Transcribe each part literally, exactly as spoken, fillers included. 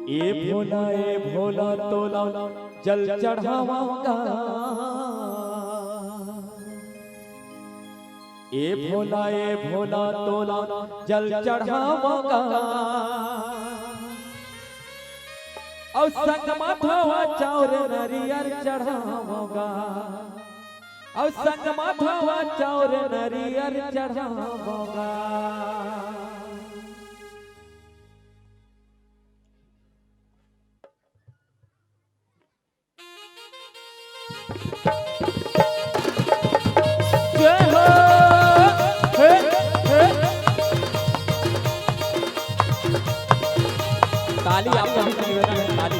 ए भोला, ए भोला, तोला जल चढ़ावांगा। ए भोला, ए भोला, तोला जल चढ़ावांगा। अउ संग म थोवा चाउर नरियर चढ़ावांगा। अउ संग म थोवा चाउर नरियर चढ़ावांगा। जय हो। हे, हे। ताली आप सभी से निवेदन है, ताली।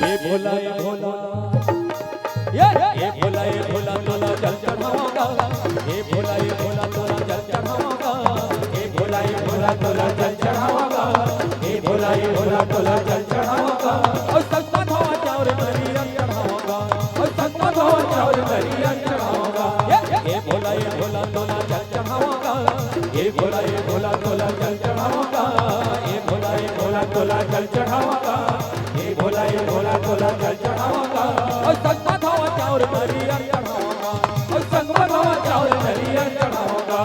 ए भोला, ए भोला, ए, ए भोला, ए भोला, तोला जल चढ़ावांगा। ए भोला, ए भोला, तोला जल चढ़ावांगा। ए भोला, ए भोला, तोला जल चढ़ावांगा। ए भोला, ए भोला, तोला जल चढ़ावांगा। अउ संग म थोवा चाउर नरियर चढ़ावांगा। अउ संग म थोवा चाउर नरियर चढ़ावांगा। ए, ए भोला, ए भोला, तोला जल चढ़ावांगा। ए भोला, ए भोला, तोला जल चढ़ावांगा। ए भोला, ए भोला, तोला जल चढ़ावांगा। ए भोला, ए भोला, तोला जल चढ़ावांगा। अउ संग म थोवा चाउर नरियर चढ़ावांगा। अउ संग म थोवा चाउर नरियर चढ़ावांगा।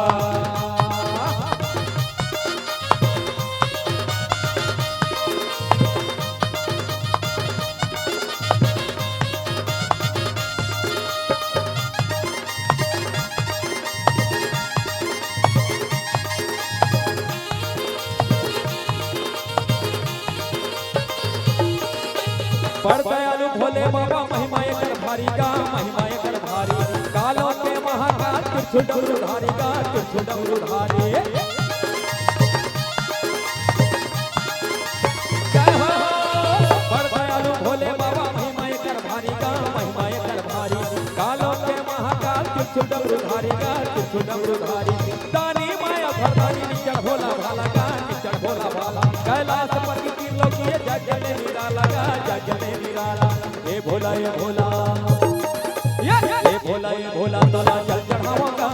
बड़ दयालु भोले बाबा, महिमा एकर भारी गा, महिमा एकर भारी। कालो के महाकाल, त्रिशूल डमरू धारी गा, त्रिशूल डमरू धारी। जय हो। बड़ दयालु भोले बाबा, महिमा एकर भारी गा, महिमा एकर भारी। कालो के महाकाल, त्रिशूल डमरू धारी गा, त्रिशूल डमरू धारी। दानी माया भरदानी, निचड़ भोला भाला गा, निचड़ भोला भाला। कैलाश पति त्रिलोकी, जग में निराला गा, जग में निराला। ए भोला, ए भोला, ए, ए भोला, ए भोला, तोला जल चढ़ावांगा।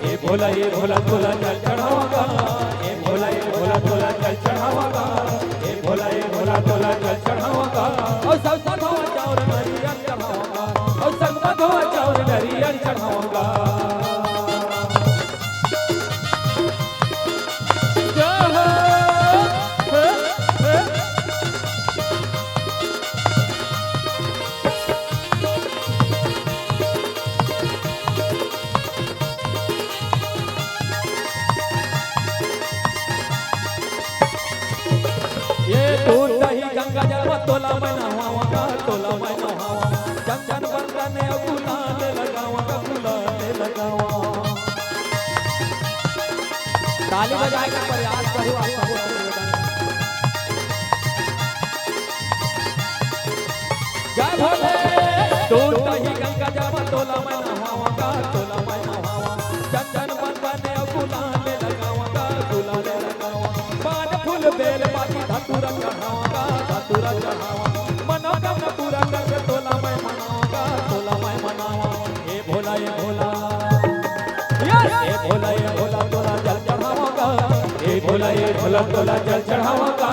ए भोला, ए भोला, तोला जल चढ़ावांगा। ए भोला, ए भोला, तोला जल चढ़ावांगा। ए भोला, ए भोला, तोला जल चढ़ावांगा। अउ संग म थोवा चाउर नरियर चढ़ावांगा। अउ संग म थोवा चाउर नरियर चढ़ावांगा। जय हो। हे, हे। ए दूध दही गंगा जल म तोला मैं नहवावांगा, तोला मैं नहवावांगा। चंदन बंदन अउ गुलाल लगावांगा, गुलाल लगावांगा। ताली बजाए के प्रयास करो आप सबो से निवेदन। जय भोले। दूध दही गंगा जल म तोला मैं नहवावांगा, तोला मैं नहवावांगा। चंदन बंदन अउ गुलाल लगावांगा, गुलाल लगावांगा। पान फूल बेल पाती धतूरा चढ़ावांगा, धतूरा चढ़ावांगा। मनोकामना पूरा करके तोला मैं मनावांगा, तोला मैं मनावांगा। ए भोला, ए भोला। ए भोला, ए भोला, तोला जल चढ़ावांगा। ए भोला, ए भोला, तोला जल चढ़ावांगा।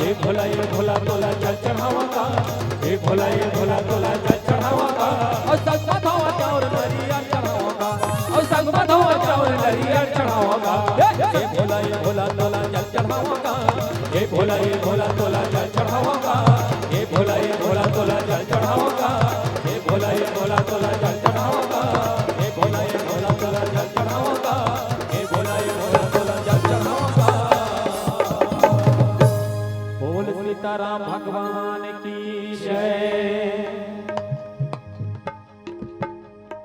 ए भोला, ए भोला, तोला जल चढ़ावांगा। ए भोला, ए भोला, तोला जल चढ़ावांगा। अउ संग म थोवा चाउर नरियर चढ़ावांगा। अउ संग म थोवा चाउर नरियर चढ़ावांगा। ए, ए भोला, ए भोला, तोला जल चढ़ावांगा। ए भोला, ए भोला, तोला जल चढ़ावांगा। ए भोला, ए